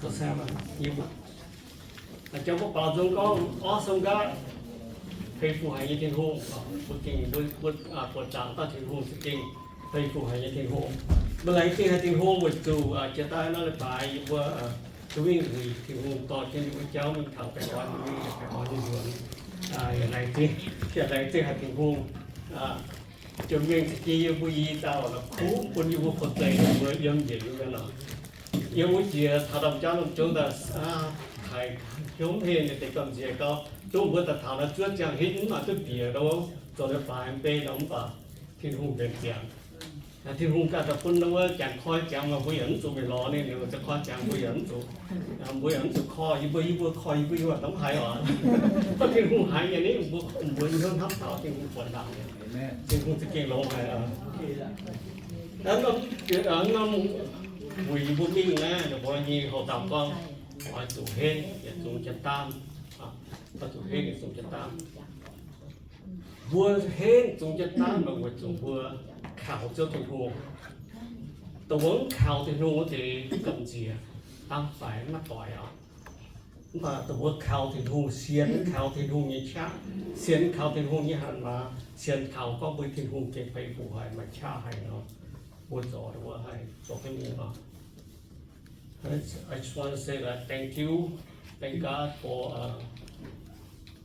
Jauv mbuo baaux nzung gorngv awesome God, fei fu haic nyei Tin-Hungh. Mbuo gengh mbuo, mbuo buoqc zaangc dauh Tin-Hungh za'gengh fei fu haic nyei Tin-Hungh. Mbuo laengz zingh haic Tin-Hungh weic zuqc jiex daaih naaiv leiz-baaix yie mbuo duqv mingh wuic Tin-Hungh dorh jienv yie mbuo jauv mingh taux baengh orn nyei, baengh orn nyei nzuonx, yaac laengz zingh, yaac laengz zingh haic Tin-Hungh ziouc mingh za'gengh yie mbuo i dauh la'kuqv bun yie mbuo fu'zeiv yie mbuo yiem njiec yie mbuo nor. Yiem wuov jiex taux ndaamv-jaav norm jungv daaih haiz hnyouv heh ninh deix gamh nziex gau, zungv mbuo daaih taux naaiv zuov ziangh hitv mv maaih duqv bieqc nor, zoux leiz-baaix mv bei nor mv baac Tin-Hungh mbenc ziangx. Tin-Hungh ganh daaih bun wuov jangx koi jangx maaih mbuo yaac mv zuqc mingh lorz ninh, ninh za'koi jangx mbuo yaac mv zuqc, mbuo yaac mv zuqc korv yie mbuo, yie mbuo korv yie mbuo, yie mbuo mv haiz oc. Gorngv Tin-Hungh haiz nyei, ninh mbuo, mbuo hnyouv hnamv taux Tin-Hungh buonc ndaangc. Tin-Hungh za'gengh longx haic. Norm wuic yie mbuo mingh naaiv, ninh mbuo nyei houx dauh gorngv, oix zuqc henv yietc zungv jienv daamv. Oix zuqc henv yietc zungv jienv daamv. Mbuo henv zungv jienv daamv weic zuqc mbuo kaux Ziouv Tin-Hungh. Dongh wuov kaux Tin-Hungh wuov deix gamh nziex, daamv faix maiv doix oc. Mv baac dongh mbuo kaux Tin-Hungh, sienx kaux Tin-Hungh nyei qaqv, sienx kaux Tin-Hungh nyei hatc maaz, sienx kaux gorngv mbuo Tin-Hungh gengh fei fu haic, maaih qaqv haic nor, mbuo zoux dongh wuov haih zoux jienv mingh oc. I, I just want to say that thank you, thank God for uh,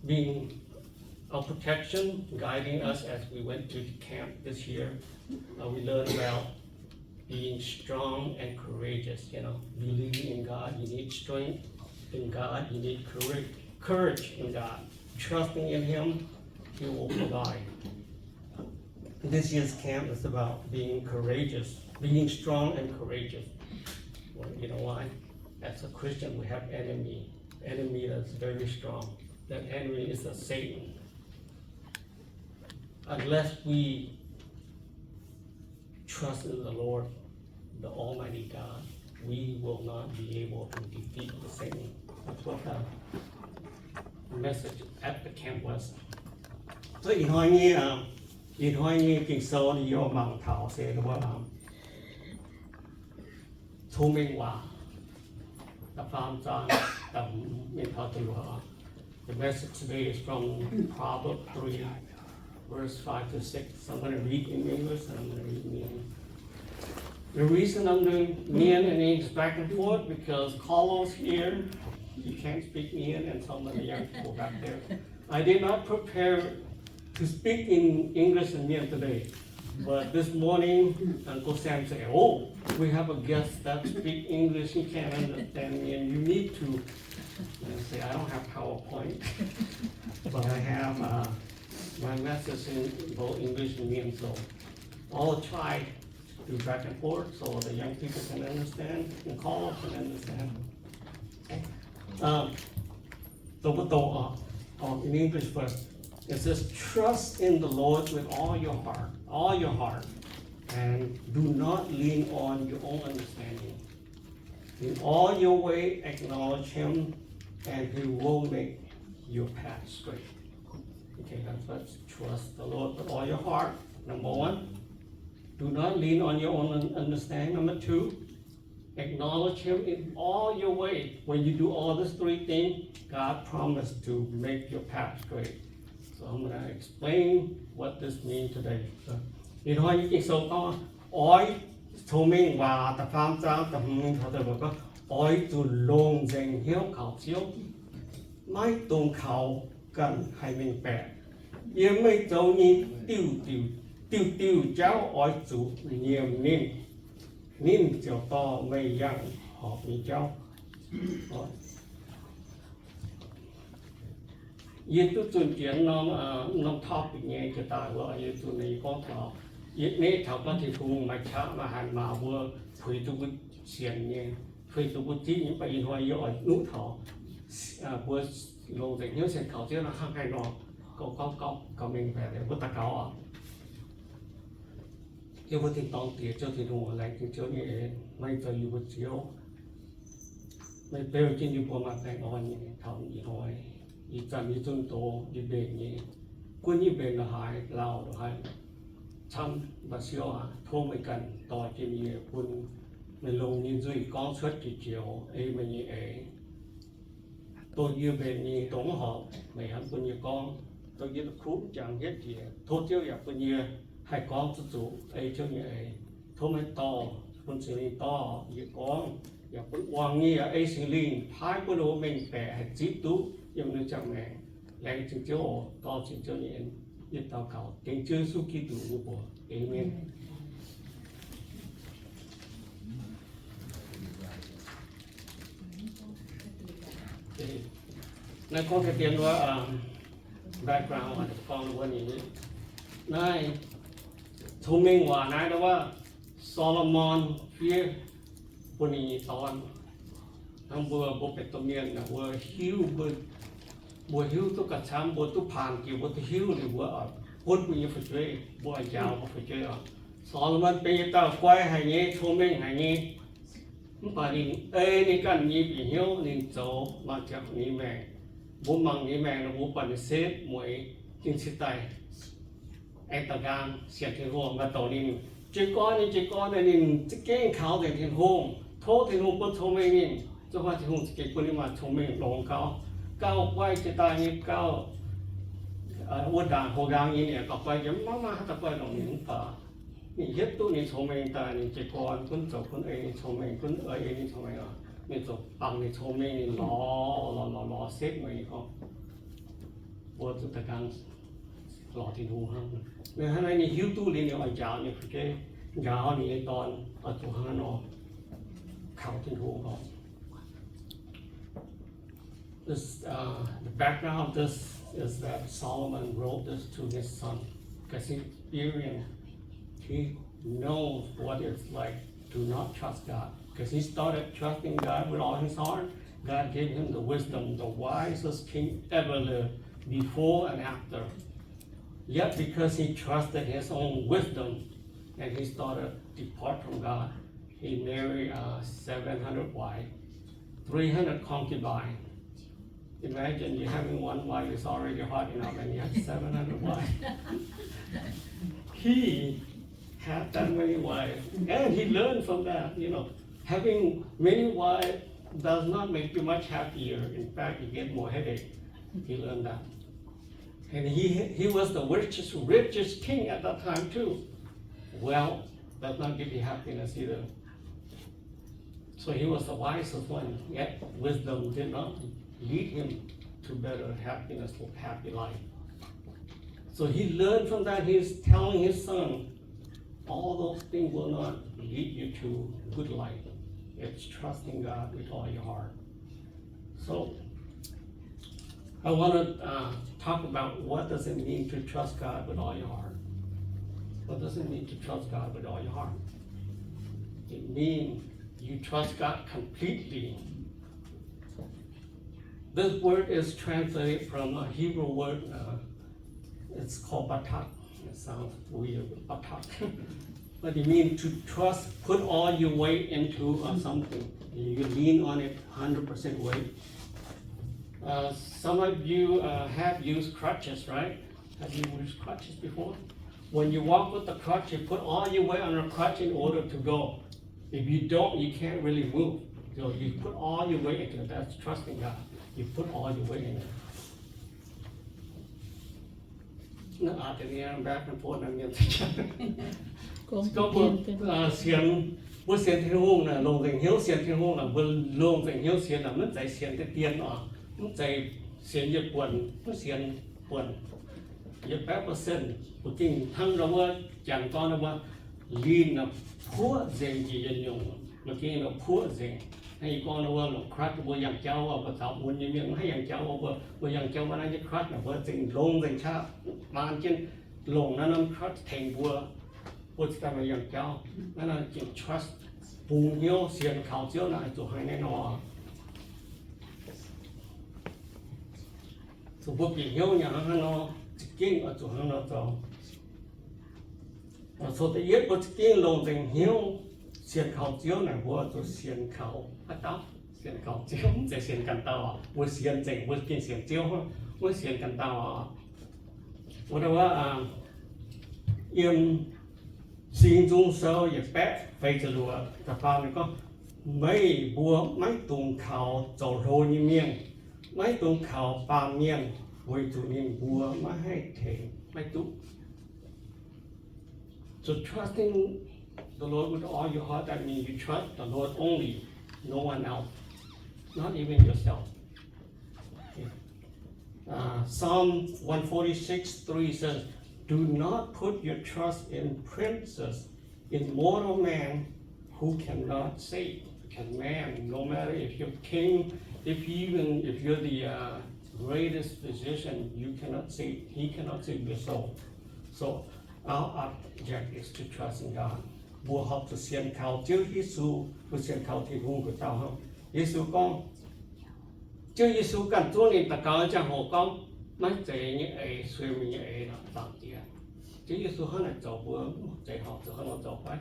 being our protection, guiding us as we went to the camp this year. Uh, we learned about being strong and courageous. You know, believing in God, you need strength in God, you need courage, courage in God. Trusting in Him, He will provide. This year's camp is about being courageous, being strong and courageous. Well, you know why? As a Christian, we have enemy. Enemy that's very strong. That enemy is a Satan. Unless we trust in the Lord, the Almighty God, we will not be able to defeat the Satan. That's what the message at the camp was. So ih hnoi nyei, ih hnoi nyei Ging-Sou yie mangc taux se wuov Cong-Mengh Waac da'faam zaang da'hmz mingh taux da'luoqc. The message today is from Proverbs three, verse five to six. So I'm going to read in English and I'm going to read in Mien. The reason I'm doing Mien and English back and forth because Carlos here, he can't speak Mien, and some of the young people back there. I did not prepare to speak in English and Mien today, but this morning, Uncle Sam said, "Oh, we have a guest that speak English and can't understand Mien. You need to." And I say, "I don't have PowerPoint, but I have uh, my message in both English and Mien, so I'll try to do back and forth so the young people can understand and Carlos can understand." Okay. Um, so, but the, uh, um, in English first, it says, "Trust in the Lord with all your heart, all your heart, and do not lean on your own understanding. In all your way acknowledge Him, and He will make your path straight." Okay, that's first. Trust the Lord with all your heart. Number one, do not lean on your own un-, understanding. Number two, acknowledge Him in all your way. When you do all these three things, God promised to make your path straight. So I'm gonna explain what this means today. So, ih hnoi nyei Ging-Sou gorngv, oix, Cong-Mengh Waac da'faam zaang da'hmz mingh taux da'luoqc gorngv, oix zuqc longc nzengc hnyouv kaux Ziouv, maiv dungx kaux ganh haih mengh baeqc. Yiem meih zoux nyei diuh diuh, diuh diuh jauv oix zuqc nyiemc ninh, ninh ziouc dorh meih yangh horpc nyei jauv. Yie duqv zunh jiex norm, norm topic nyei jiex daaih wuov, yie zunh nyei gorngv taux, yie neiv taux gorngv Tin-Hungh maaih qaqv maaih hatc maaz mbuo puix duqv mbuo sienx nyei, puix duqv mbuo ziqv nyei, mv baac ih hnoi yie oix nuqv taux mbuo longc nzengc hnyouv sienx kaux Ziouv nor hnangv haaix nor, gorngv, gorngv, gorngv mengh baeqc mbuo daux gaux oc. Yie mbuo tin-dorngh Diex Ziouv Tin-Hungh, laengz zingh Ziouv nyei en, meih zoux yie mbuo Ziouv. Meih beu jienv yie mbuo maaih baengh orn nyei taux ih hnoi. Ih zanc yie zunh doz, yie mbenc nyei, guon yie mbenc la'haaix, lauh la'haaix, camv, mv baac Ziouv aac, tov meih ganh dorh jienv yie bun Meih longc ninh nzuih gorngv cuotv jiex joux ei meih nyei eix. Dongh yie mbenc nyei dongh mv horpc, meih hnamv bun yie gorngv. Dongh yie la'kuqv mv jangx hietv jiex, tov Ziouv yaac bun yie haih gorngv zuqc zuqc ei Ziouv nyei eix. Tov meih dorh bun Singx Lingh dorh yie gorngv, yaac bun wangc nyei yaac ei Singx Lingh paaiv bun wuov mengh baeqc haih zipv duqv yiem ninh ziangh maengc. Laengz zingh Ziouv oc. Dorh zingh Ziouv nyei en, yie daux gaux dengv Ziouv Yesu Giduc nyei mbuox. Aamen. Naaiv gorngv deix dien wuov background gorngv wuov ninh, naaiv cong-mengh waac naaiv wuov, Solomon fiev bun ninh nyei dorn. Hnangv mbuo, mbuo benx domh mienh, mbuo hiuv, mbuo hiuv duqv gauh camv, mbuo duqv paanc jiex, mbuo duqv hiuv liuz mbuo bun mbuo nyei fu'jueiv, mbuo njaaux mbuo fu'jueiv oc. Solomon benx yietc dauh guai haic nyei, cong-mengh haic nyei. Mv baac ninh ei ninh ganh nyei bieqc hnyouv ninh zoux maaih ziangx ninh maengc. Mbuo mangc ninh maengc nor, mbuo buatc ninh setv mueiz, ninh cingx daaih aengx daaih nqaang sienx Tin-Hungh. Maaih douc ninh jiez gorn, ninh jiez gorn, ninh za'gengh kaux nzengc Tin-Hungh, tov Tin-Hungh bun cong-mengh ninh. Zoux haaix Tin-Hungh za'gengh bun ninh maaih cong-mengh longx gauh, gauh guai jiex daaih nyei gauh, wuov ndaangc houx nqaang nyei, ninh gauh guai jiex, maiv maaih haaix dauh guai longc ninh mv baac ninh hietv duqv ninh cong-mengh daaih, ninh jiez gorn gunv zoux gunv ei ninh cong-mengh, gunv ei ei ninh cong-mengh oc. Ninh ziouc bangc ninh cong-mengh, ninh lorz lorz lorz lorz setv mueiz gorngv, mbuo zuqc daaih nqaang lorz Tin-Hungh hnangv. Hnangv naaiv ninh hiuv duqv liuz ninh oix njaaux ninh fu'jueiv, njaaux ninh nyei dorn oix zuqc hnangv nor kaux Tin-Hungh oc. This, uh, the background of this is that Solomon wrote this to his son because he experienced, he knows what it's like to not trust God. Because he started trusting God with all his heart, God gave him the wisdom, the wisest king ever lived, before and after. Yet because he trusted his own wisdom and he started depart from God, he married, uh, seven hundred wives, three hundred concubines. Imagine you having one wife is already hard enough, and you have seven hundred wives. He had that many wives, and he learned from that. You know, having many wives does not make you much happier. In fact, you get more headache. He learned that. And he, he was the richest, richest king at that time too. Wealth does not give you happiness either. So he was the wisest one, yet wisdom did not lead him to better happiness or happy life. So he learned from that, he's telling his son, all those things will not lead you to good life. It's trusting God with all your heart. So I want to, uh, talk about what does it mean to trust God with all your heart. What does it mean to trust God with all your heart? It means you trust God completely. This word is translated from a Hebrew word, uh, it's called batak. It sounds weird, batak. But it means to trust, put all your weight into, uh, something. You lean on it hundred percent weight. Uh, some of you, uh, have used crutches, right? Have you used crutches before? When you walk with the crutch, you put all your weight on the crutch in order to go. If you don't, you can't really move. So you put all your weight into it. That's trusting God. You put all your weight in it. Nó aqc deix ninh back and forth naaiv mienh. Gorngv mbuo sienx, mbuo sienx Tin-Hungh naaic, longc nzengc hnyouv sienx Tin-Hungh naaic, mbuo longc nzengc hnyouv sienx naaic, maiv zeiz sienx deix dien oc, mv zeiz sienx yietc buonc, mv sienx buonc, yietc baeqv percent, mbuo gengh hnangv nor wuov janx gorngv nor wuov, linh naaic puoqv nzengc njiec yietc nyungc, mbuo gengh nor puoqv nzengc. Hnangv yie gorngv nor wuov, longc crutch mbuo yangh jauv oc, mbuo taux mun nyei mienh mv haih yangh jauv oc, mbuo, mbuo yangh jauv maiv naaiv nyei crutch naaic, mbuo zengc longx nzengc qaqv, maan jienv longc naaiv norm crutch tengx mbuo, mbuo cingx daaih maaih yangh jauv. Naaiv norm gengh trust, bungx hnyouv sienx kaux Ziouv naaic zuqc haiz naaiv nor. Zuqc mbuo bieqc hnyouv nyei hnangv haaix nor, za'gengh oix zuqc hnangv nor zoux. Coc da'yietv mbuo za'gengh longc nzengc hnyouv sienx kaux Ziouv naaic, mbuo zuqc sienx kaux haaix dauh? Sienx kaux Ziouv, mv zeiz sienx ganh dauh oc. Mbuo sienx nzengc, mbuo gengh sienx Ziouv, mv sienx ganh dauh oc. Wuov, wuov, yiem Singx Nzung Sou yietc baeqv feix ziepc luoqc da'faam ninh gorngv, meih mbuo maiv dungx kaux zoux hlo nyei mienh, maiv dungx kaux baamh mienh, weic zuqc ninh mbuo maiv haih tengx, maiv duqv. So trusting the Lord with all your heart, that means you trust the Lord only, no one else, not even yourself. Uh, Psalm one forty-six three says, do not put your trust in princes, in mortal man who cannot save. Can man, no matter if you're king, if you even if you're the uh, greatest physician, you cannot save, he cannot save your soul. So our object is to trust in God. Mbuo horpc zuqc sienx kaux Ziouv Yesu, mbuo sienx kaux Tin-Hungh nduqc dauh hnangv. Yesu gorngv, Ziouv Yesu ganh zungv ninh daux gaux ziangh hoc gorngv, maiv zeiz nyei eix, sueih meih nyei eix nor, Zaangc Diex. Ziouv Yesu hnangv naaic zoux, mbuo zeiz horpc zuqc hnangv nor zoux fai?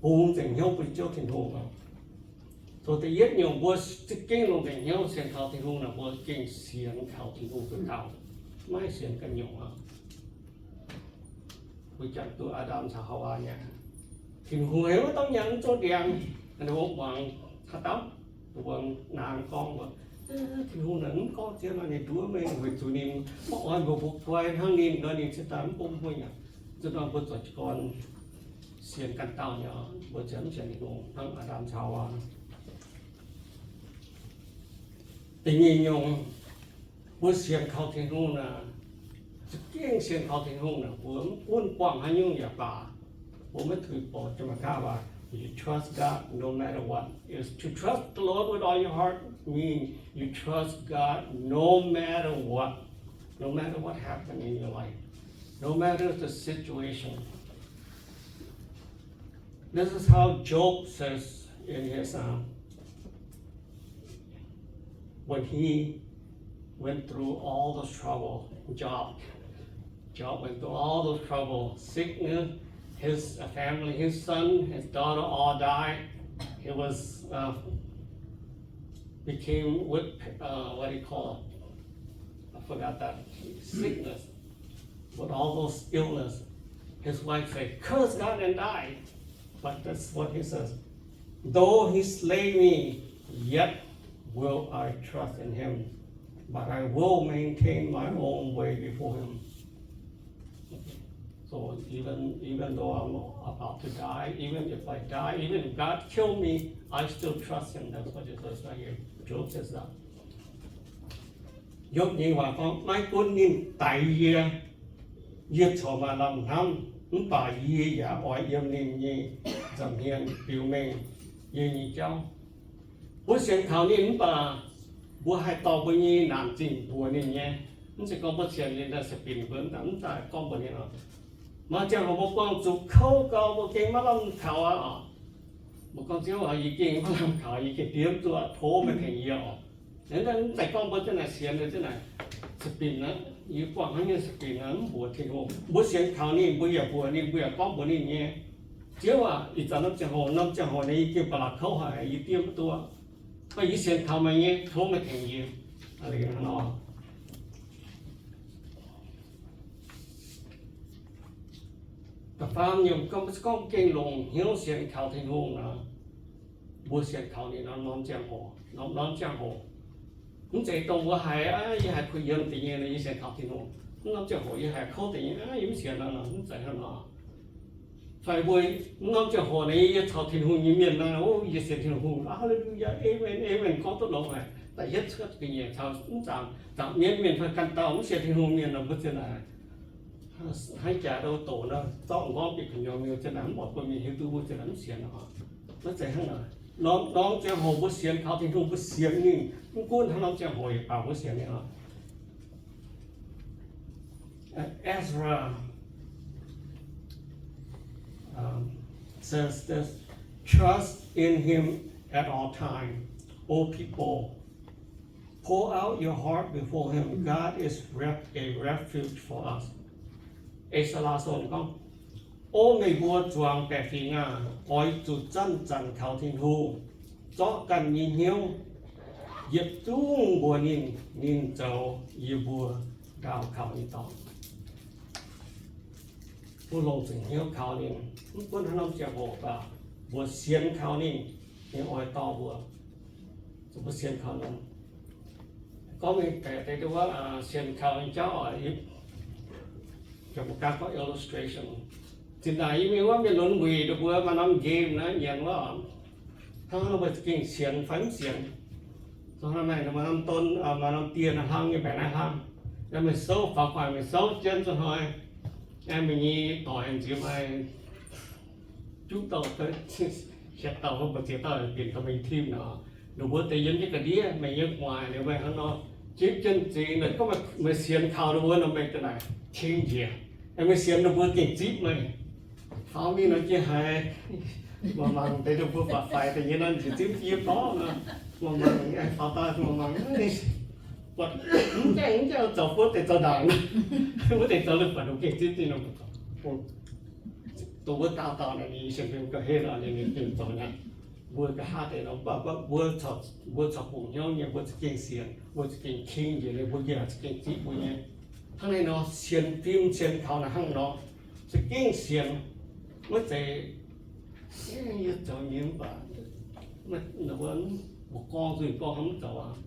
Bungx nzengc hnyouv bun Ziouv Tin-Hungh oc. Zoux da'yietv nyungc, mbuo za'gengh longc nzengc hnyouv sienx kaux Tin-Hungh nor, mbuo gengh sienx kaux Tin-Hungh nduqc dauh, maiv sienx ganh nyungc aqv. Mbuo jangx duqv Aa^ndam caux Haawaa nyei, Tin-Hungh heuc wuov dauh nyanc mv zouv ndiangx, ninh mbuo muangx haaix dauh? Ninh mbuo naang gorngv mbuo, Tin-Hungh naaic mv gorngv zien nor, ninh nduov mengh weic zuqc ninh maiv oix mbuo, mbuo guai hnangv ninh nor, ninh cingx daaih mv bun mbuo nyanc. Zuqc nor mbuo zoux jiez gorn sienx ganh dauh nyei, mbuo ziouc mv sienx Tin-Hungh hnangv Aa^ndam caux Haawaa. Da'nyeic nyungc, mbuo sienx kaux Tin-Hungh naaic, za'gengh sienx kaux Tin-Hungh naaic, mbuo mv gunv buangh haaix nyungc yaac baac, mbuo maiv tuix borqc jiex mangc gaax waac, you trust God no matter what. Is to trust the Lord with all your heart mean you trust God no matter what, no matter what happened in your life, no matter the situation. This is how Job says in his, um, when he went through all those trouble, Job, Job went through all those trouble, sickness, his uh, family, his son, his daughter all died. He was uh, became with uh, what do you call it? I forgot that sickness, with all those illness. His wife said, curse God and die. But that's what he says. Though he slay me, yet will I trust in him. But I will maintain my own way before him. So even even though I'm about to die, even if I die, even if God kill me, I still trust him. That's what it says right here. Job says that. Yopv nyei waac gorngv, maiv gunv ninh daix yie, yie corc maaih lamh hnamv, mv baac yie yaac oix yiem ninh nyei nza'hmien biux mengh yie nyei jauv. Mbuo sienx kaux ninh mv baac mbuo haih dorh mbuo nyei naanc zingh mbuox ninh nyei. Mv zeiz gorngv mbuo sienx ninh daaih sienx binc mbuo mv daaih gorngv mbuox ninh oc. Maaih ziangh hoc mbuo buangh zuqc kouv gau, mbuo gengh maiv lamh kaux aqv oc. Mbuo gorngv, Ziouv aac, yie gengh maiv lamh kaux, yie gengh diev mv duqv, tov meih tengx yie oc. Mv zeiz gorngv mbuo ziouc naaic sienx, ziouc naaic sienx binc aqv, yie buangh hnangv nyei sienx binc aqv, mv mbuox Tin-Hungh. Mbuo sienx kaux ninh, mbuo yaac mbuox ninh, mbuo yaac gorngv mbuox ninh nyei, Ziouv aac, ih zanc norm ziangh hoc, norm ziangh hoc naaiv yie gengh ba'laqc kouv haic, yie diev mv duqv. Mv baac yie sienx kaux meih nyei, tov meih tengx yie. Da'faam nyungc, gorngv mbuo gengh longc hnyouv sienx kaux Tin-Hungh nor, mbuo sienx kaux ninh norm, norm ziangh hoc, norm, norm ziangh hoc. Mv zeiz dongh mbuo haiz, yie haiz kuh yiem deix nyei nor, yie sienx kaux Tin-Hungh. Mv norm ziangh hoc yie haiz kouv deix nyei, yie mv sienx nor, mv zeiz hnangv nor. Fai mbuo mv norm ziangh hoc naaiv yie caux Tin-Hungh nyei mienh nor, o, yie sienx Tin-Hungh, Haa^le^lu^yaa, Aamen, Aamen, gorngv duqv longx haic. Da'yietv cuotv ga'nyiec caux mv zaangc, zaangc mienv mienh fai ganh dauh mv sienx Tin-Hungh mienh nor, mbuo ziouc naaic, hnangv jaax ndau doqc nor, zorqv m'nqorngv bieqc gu'nyuoz mingh, ziouc naaic mv oix bun mienh hiuv duqv mbuo ziouc naaic mv sienx nor. Maiv zeiz hnangv naaic. Norm, norm ziangh hoc mbuo sienx kaux Tin-Hungh, mbuo sienx ninh, mv gunv hnangv norm ziangh hoc yaac baac mbuo sienx ninh oc. Ezra, um, says this, trust in him at all time. O people, pour out your heart before him. God is ref-, a refuge for us. เอสรา สวด gorngv, O meih mbuo zuangx baeqc fingx aah! Oix zuqc zanc-zanc kaux Tin-Hungh, zorqv ganh nyei hnyouv yietc zungv mbuox ninh. Ninh zoux yie mbuo ndaauh kaux nyei dorngx. Mbuo longc zuqc hnyouv kaux ninh, mv gunv haaix norm ziangh hoc baac mbuo sienx kaux ninh, ninh oix dorh mbuo. Zuqc mbuo sienx kaux ninh. Gorngv mingh deix deix wuov sienx kaux ninh jauv oc, mbuo ganh gorngv illustration. Zinh ndaangc yie mingh wuov mienh lunx wuic ninh mbuo maaih norm game naaiv nyanc wuov, hnangv nor meih za'gengh sienx fai mv sienx. Zuqc hnangv naaiv maaih norm don, maaih norm dieh naaiv hlang nyei mbaeqc naaiv hlang. Naaiv meih souv faaux gu'nguaaic meih souv jienv zuqc hnoi, aengx meih nyei doic nziemx maaih juqv dauh, hietc dauh, mbu'ziex dauh binc dorh mingh team nor, ninh mbuo deix yiem jienv ga'ndiev, meih nyei gu'nguaaic liuz meih hnangv nor, zipv jienv zingx nor, gorngv meih sienx kaux ninh mbuo nor, meih ga'naaiv cing njiec. Meih sienx ninh mbuo gengh zipv meih. Faaux mingh nor jiex haiz, mangc mangc deix ninh mbuo baac faix deix nyei nor, njiec zipv yie gorngv nor, mangc mangc aengx faaux daaih mangc mangc, buatc mv gaengh mv gaengh zoux, wuov deix zoux ndaangc, wuov deix zoux la'buatc ninh gengh zipv zingh nor. Dongh wuov dauh dauh naaic, ninh sienx fim ga'hlen oc, ninh gengh zoux naaic. Mbuo nqa'haav deix nor, mv baac mbuo, mbuo caux gong hnyouv nyei, mbuo za'gengh sienx, mbuo za'gengh cing njiec, mbuo yaac za'gengh zipv mbuo nyei. Hnangv naaiv nor, sienx fim sienx kaux naaic hnangv nor, za'gengh sienx, maiv zeiz yie zoux nyei mv baac mbuo gorngv zuqc gorngv hnangv mv zoux aqv.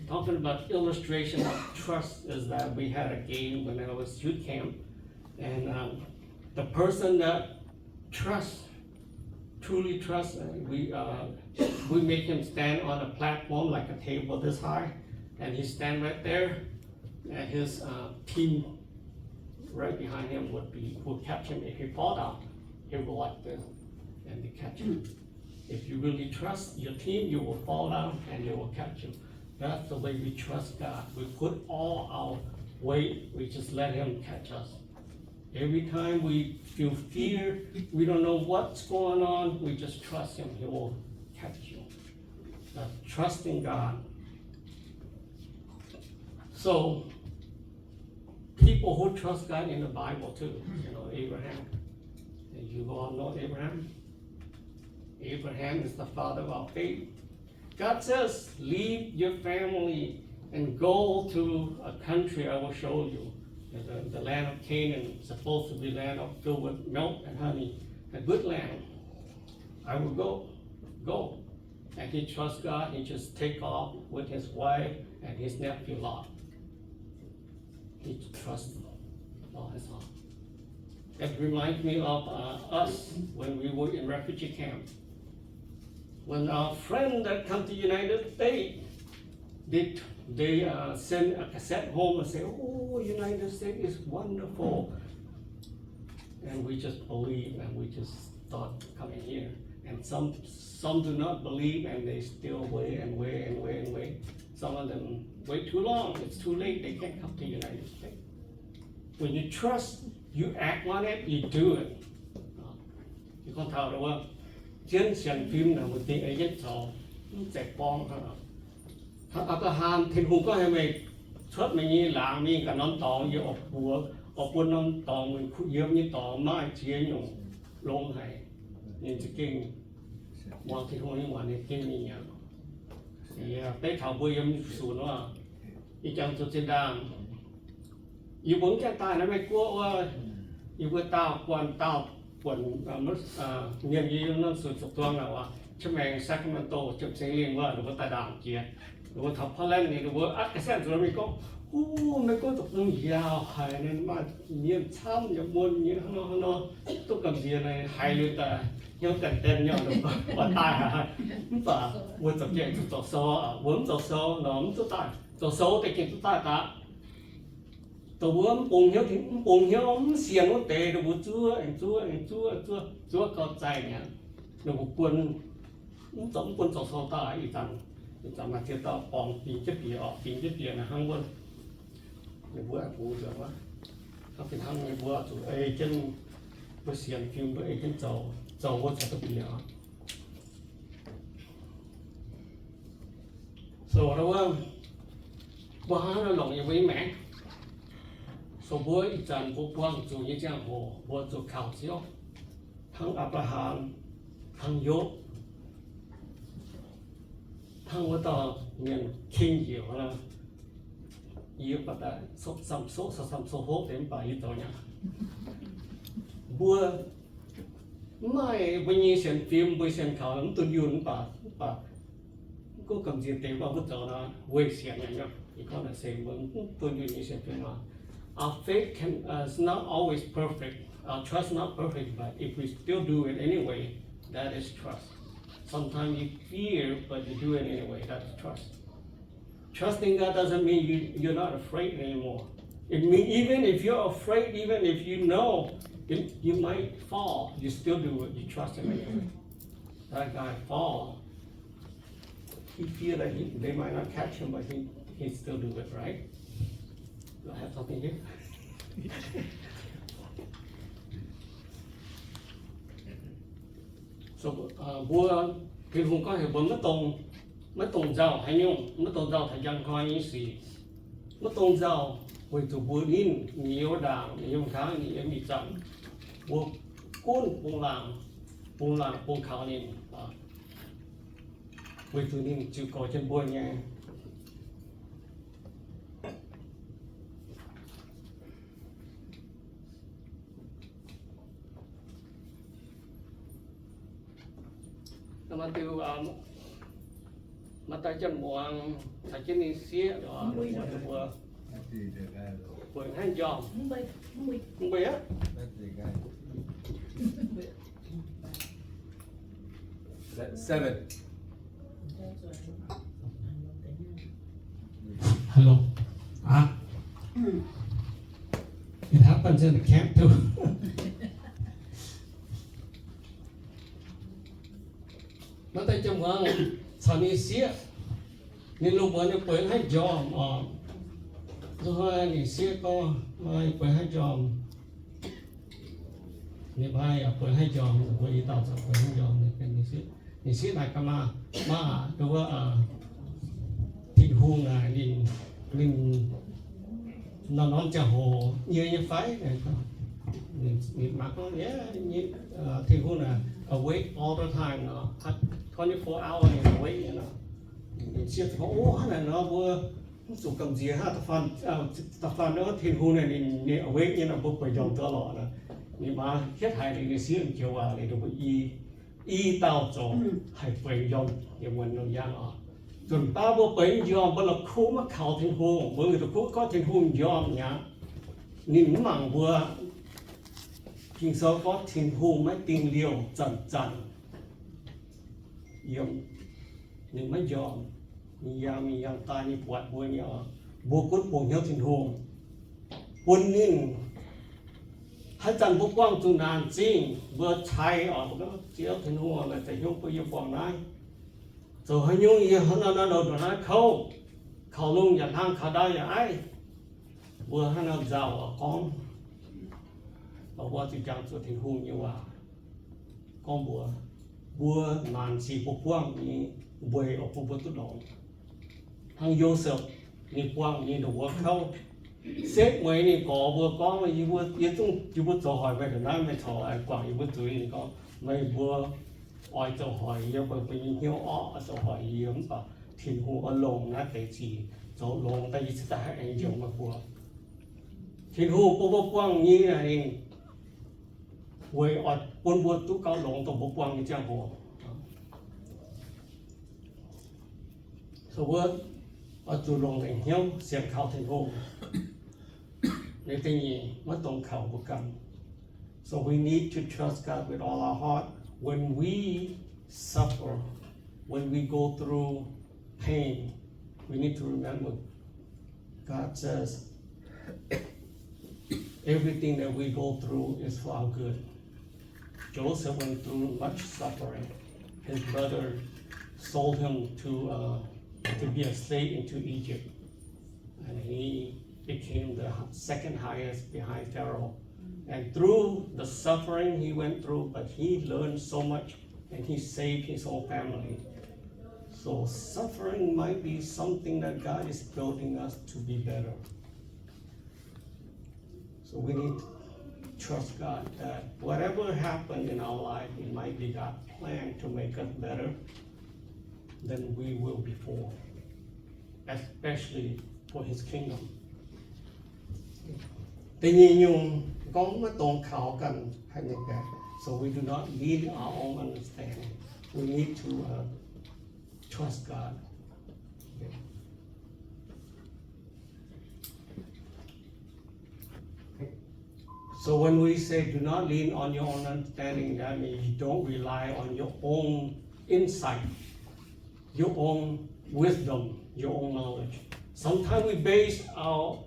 Talking about illustration of trust is that we had a game when I was youth camp, and um, the person that trust, truly trust, uh, we uh, we make him stand on a platform like a table this high, and he stand right there, and his uh, team right behind him would be, would catch him. If he fall down, he will like this, and they catch him. If you really trust your team, you will fall down and they will catch you. That's the way we trust God. We put all our weight, we just let Him catch us. Every time we feel fear, we don't know what's going on, we just trust Him. He will catch you. That's trusting God. So, people who trust God in the Bible too, you know, Abraham. And you all know Abraham. Abraham is the father of our faith. God says, leave your family and go to a country I will show you. The, the land of Canaan, supposed to be land of, filled with milk and honey, a good land. I will go, go. And he trusts God. He just take off with his wife and his nephew Lot. He trusts Lord his heart. That reminds me of uh, us when we were in refugee camp. When our friend that come to United States, they, they uh, send a cassette home and say, oh, United States is wonderful. And we just believe and we just start coming here. And some, some do not believe and they still wait and wait and wait and wait. Some of them wait too long. It's too late. They can't come to United States. When you trust, you act on it, you do it. Yie gorngv taux wuov, zien sienx fim naaic, mbuo dingc ei jienv zoux, mv zeiz gorngv hnangv. Taux Apc^laa^ham, Tin-Hungh gorngv heuc meih cuotv meih nyei laangz mingh ganh norm dorngx, yie oix buoz, oix bun norm dorngx, meih kuh yiem nyei dorngx maaih ziex nyungc longx haic. Ninh za'gengh muangx Tin-Hungh nyei waac, ninh gengh mingh aqv. Beiv taux mbuo yiem sunc wuov, yie jangx zuqc zinh ndaangc, yie mbuo mv gaengh daaih naaiv Meiv-Guoqv wuov, yie mbuo daauh guanh daauh buonc mienh yie norm sunc zuqc duang naaic oc, Chiang Mai, Sacramento, Jiem Seng Lingh wuov, ninh mbuo daaih ndaangc jiex. Ninh mbuo taux Portland ninh mbuo atv ga'setv nzuonx mingh gorngv, Huv, Meiv-Guoqv deic-bung yaac haic, ninh maaih mienh camv yaac muonh nyei hnangv nor hnangv nor, duqv gamh nziex naaic haiz liuz daaih hnyouv gaengh den nyei, oix daaih aqv. Mv baac mbuo zoux gaengh zuqc zoux sou, mbuo mv zoux sou nor mv duqv daaih. Zoux sou deix gengh duqv daaih daaih. Dongh mbuo mv bungx hnyouv, mv bungx hnyouv, mv sienx wuov deix, ninh mbuo zuov aengx zuov aengx zuov zuov zuov gauh zaih mi'aqv. Ninh mbuo guon mv zoux, mv bun zoux sou daaih ih zanc. Ih zanc maaih ziex dauh borngz bingx jienv bieqc oc, bingx jienv bieqc naaiv hnangv wuov. Ninh mbuo aengx bungx nzengc wuov. Hnangv fih hnangv ninh mbuo zuqc ei jienv, mbuo sienx fim mbuo ei jienv zoux, zoux wuov caux duqv bieqc oc. So wuov, mbuo hnangv naaiv longc yiem mbuo nyei maengc. So mbuo ih zanc mbuo buangh zuqc nyei ziangh hoc mbuo zuqc kaux Ziouv, hnangv Apc^laa^ham, hnangv Yopv, hnangv wuov dauh mienh king njiec wuov, yie baac daaih samx soqv, samx soqv hopv deix mv baac yie zoux nyei. Mbuo mv maaih mbuo nyei sienx fim, mbuo sienx kaux mv dunh yunh mv baac, mv baac mv gunv gamh nziex deix mbuo zoux nor, weic sienx nyei, you know, because I say mbuo mv dunh yunh nyei sienx fim nor. Our faith can, uh, is not always perfect. Our trust not perfect, but if we still do it anyway, that is trust. Sometimes you fear, but you do it anyway. That is trust. Trusting God doesn't mean you, you're not afraid anymore. It means even if you're afraid, even if you know it, you might fall, you still do it. You trust Him anyway. That guy fall. He fear that he, they might not catch him, but he, he still do it, right? Do I have something here? So, uh, mbuo, Tin-Hungh gorngv heuc mbuo maiv dungx, maiv dungx nzauh haaix nyungc, maiv dungx nzauh taux njang hnoi nyei sic, maiv dungx nzauh weic zuqc mbuo ninh, ninh yiem ndaangc, ninh yiem kangv, ninh yiem ih zanc, mbuo gunv bungx laangc, bungx laangc bungx kaux ninh, weic zuqc ninh ziux goux jienv mbuo nyei. Maaih diuh, maaih deix janx-muangz caux jienv ninh sieqv, mbuo, mbuo, mbuo, mbuo hnangv njormh. Mbuo aqv. Seven. Hello. Ah. It happens in the camp too. Maaih deix janx-muangz caux ninh sieqv, ninh lungh muonz ninh bueix hnangv njormh oc. Zuqc hnoi ninh sieqv gorngv, hnoi bueix hnangv njormh. Ninh mbuo yaac bueix hnangv njormh, mbuo i dauh zoux bueix hnangv njormh, ninh sieqv, ninh sieqv naaic gaax, Maa, maa, nduov wuov, Tin-Hungh naaic ninh, ninh norm-norm ziangh hoc nyie nyei fai? Ninh maa gorngv, Yie, Tin-Hungh naaic awake all the time, twenty-four hour ninh awake nyei nor. Ninh sieqv gorngv, O, hnangv naaic nor mbuo mv zuqc gamh nziex hnangv. Da'faanh nor Tin-Hungh naaic ninh, ninh awake nyei nor mbuo bueix njormh duqv lorqc nor. Ninh maa hietv haiz ninh, ninh sieqv joux waac liuz, ninh mbuo i, i dauh zoux haih bueix njormh yiem wuonh lungh njang oc. Nzunc baav mbuo bueix njormh, mbuo la'kuqv maiv kaux Tin-Hungh, mbuo la'kuqv gorngv Tin-Hungh njormh mi'aqv. Ninh mv mangc mbuo. Ging-Sou gorngv Tin-Hungh maiv dingh liouh zanc-zanc yiem. Ninh maiv njormh. Ninh yangh mingh yangh daaih ninh buatc mbuo nyei oc. Mbuo gunv bungx hnyouv Tin-Hungh, bun ninh, haaix zanc mbuo buangh zuqc naanc zingh, mbuo cai oc, mbuo gorngv, Ziouv Tin-Hungh, meih zeiz hnyouv bun yie buangh naaiv. Zoux haaix nyungc yie hnangv naaiv nor ndongc naaiv kouv, kaux lungh yaac hlang, kaux ndau yaac aiv. Mbuo hnangv nor nzauh oc gorngv, mbuo zuqc jangx zuqc Tin-Hungh nyei waac gorngv mbuox mbuo, naanc sic mbuo buangh nyei weic oix bun mbuo duqv longx. Hnangv Yosepv ninh buangh nyei ndongc wuov kouv, setv mueiz ninh gorx mbuo gorngv, Yie mbuo, yie zungv, yie mbuo zoux hoic meih ndongc naaiv, meih corc aengx guangc yie mbuo zuiz. Ninh gorngv, Meih mbuo oix zoux hoic yie, meih mbuo nyei hnyouv orqv, oix zoux hoic yie, mv baac Tin-Hungh oix longc naaiv deix sic zoux longx daaih, yie cingx daaih haih aengx njoux meih mbuo. Tin-Hungh bun mbuo buangh nyei naaic ninh weic oix bun mbuo duqv gauh longx dongh mbuo buangh nyei ziangh hoc. So mbuo oix zuqc longc lengc hnyouv sienx kaux Tin-Hungh. Liuz da'nyeic, maiv dungx kaux mbuo ganh. So we need to trust God with all our heart. When we suffer, when we go through pain, we need to remember God says everything that we go through is for our good. Joseph went through much suffering. His brother sold him to, uh, to be a slave into Egypt. And he became the second highest behind Pharaoh. And through the suffering he went through, but he learned so much and he saved his whole family. So suffering might be something that God is building us to be better. So we need to trust God that whatever happened in our life, it might be God's plan to make us better than we were before, especially for His kingdom. Da'nyeic nyungc, gorngv maiv dongz kaux ganh haih mengh baeqc. So we do not lean our own understanding. We need to uh, trust God. Okay. So when we say do not lean on your own understanding, that means you don't rely on your own insight, your own wisdom, your own knowledge. Sometimes we base our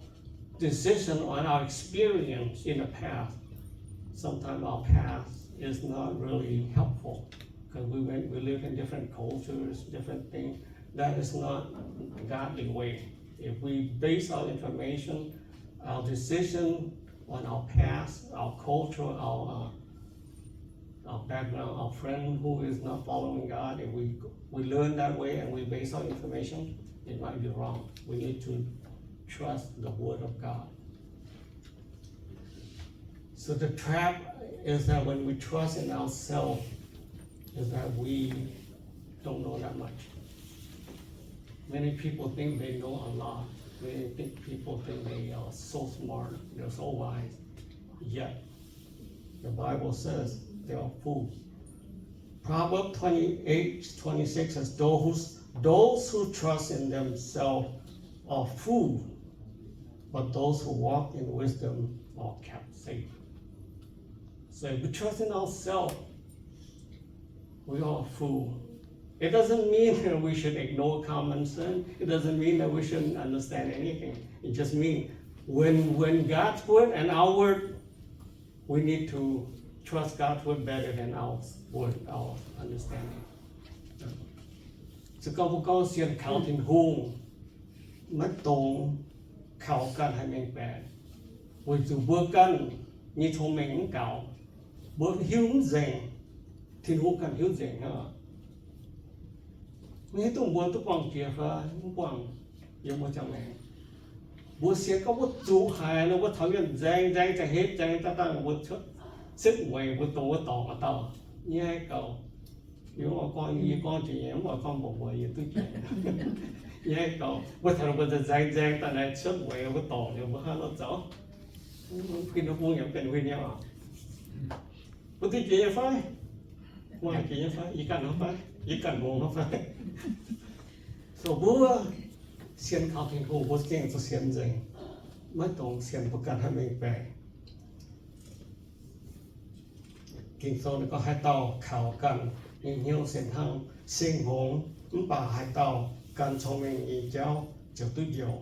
decision on our experience in the past. Sometimes our past is not really helpful because we went, we live in different cultures, different things. That is not a godly way. If we base our information, our decision on our past, our culture, our uh, our background, our friend who is not following God, if we, we learn that way and we base our information, it might be wrong. We need to trust the word of God. So the trap is that when we trust in ourselves, is that we don't know that much. Many people think they know a lot. Many think, people think they are so smart, they're so wise. Yet, the Bible says they are fools. Proverbs twenty-eight twenty-six says, those, those who trust in themselves are fools, but those who walk in wisdom are kept safe. So if we trust in ourselves, we are a fool. It doesn't mean that we should ignore common sense. It doesn't mean that we shouldn't understand anything. It just means when, when God's word and our word, we need to trust God's word better than our word, our understanding. Se gorngv mbuo gorngv sienx kaux Tin-Hungh, maiv dongz kaux ganh haih mengh baeqc, weic zuqc mbuo ganh nyei cong-mengh mv gaux, mbuo hiuv mv nzengc, Tin-Hungh ganh hiuv nzengc hnangv. Mv hiuv duqv mbuo duqv buangh jiex fai mv buangh yiem mbuo ziangh maengc. Mbuo sienx gorngv mbuo zuqc haic nor, mbuo taux mienh nzaeng nzaeng, ziangh hnoi nzaeng daaih daaih, mbuo cuotv setv mueiz, mbuo dongh wuov dorngc wuov dauh, nyaiv gauh. Yie mv oix gorngv, yie gorngv jiex nyei, mv oix gorngv mbuox mbuo, yie duqv jiex. Nyaiv gauh, mbuo taux mbuo nzaeng nzaeng daaih naaic cuotv mueiz, mbuo dorngc liuz mbuo hnangv nor zoux. Mv gin wuov bung yaac mv benx huin nyei oc. Mbuo duqv jiex nyei fai? Mbuo jiex nyei fai? Yie ganh hnangv fai? Yie ganh mongx hnangv fai? So mbuo sienx kaux Tin-Hungh, mbuo gengh zuqc sienx nzengc, maiv dungx sienx mbuo ganh haih mengh baeqc. Ging-Sou ninh gorngv, haaix dauh kaux ganh nyei hnyouv se hnangv sing-hngongx, mv baac haaix dauh gan cong-mengh nyei jauv ziouc duqv njoux.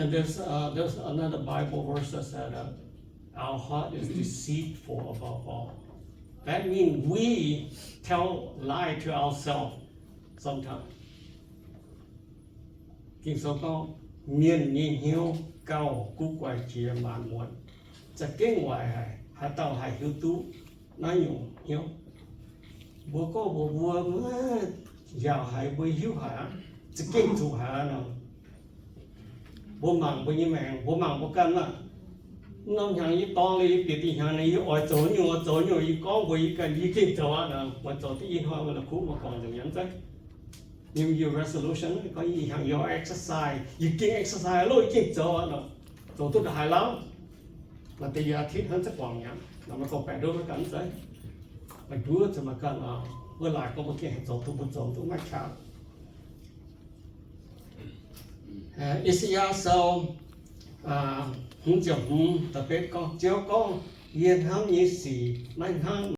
And there's, uh, there's another Bible verse that said, uh, our heart is deceitful above all. That means we tell lie to ourselves sometimes. Ging-Sou gorngv, mienh nyei hnyouv gauh guv guaix jiex maanc muotc. Za'gengh waaic haic, haaix dauh haih hiuv duqv naaiv nyungc hnyouv? Mbuo gorngv mbuox mbuo, mbuo njaaux haic, mbuo hiuv haic aqv, za'gengh zuqc haic aqv nor. Mbuo mangc mbuo nyei maengc, mbuo mangc mbuo ganh maah. Mv norm hnyangx yie dorng liuz, yie bieqc dih hnyangx naaic, yie oix zoux nyungc, oix zoux nyungc, yie gorngv mbuox yie ganh, yie gengh zoux aqv nor. Meih zoux duqv ih hnoi, meih la'kuqv meih guangc nzengc nyei mv zeiz? New Year resolution, gorngv ih hnyangx yie oix exercise, yie gengh exercise loh, yie gengh zoux aqv nor. Zoux duqv ndongc haaix lauh? Maaih deix yaac อาทิตย์ hnangv za'gengh guangc nyei aqv nor, meih gorngv baeqc nduov meih ganh mv zeiz? Meih nduov zuqc meih ganh oc. Mbuo laaic gorngv mbuo gengh haih zoux duqv, mbuo zoux duqv maiv qaqv. I^saa^yaa Sou hmz ziepc hmz da'betv gorngv, Ziouv gorngv, yie hnamv nyei sic maiv hnangv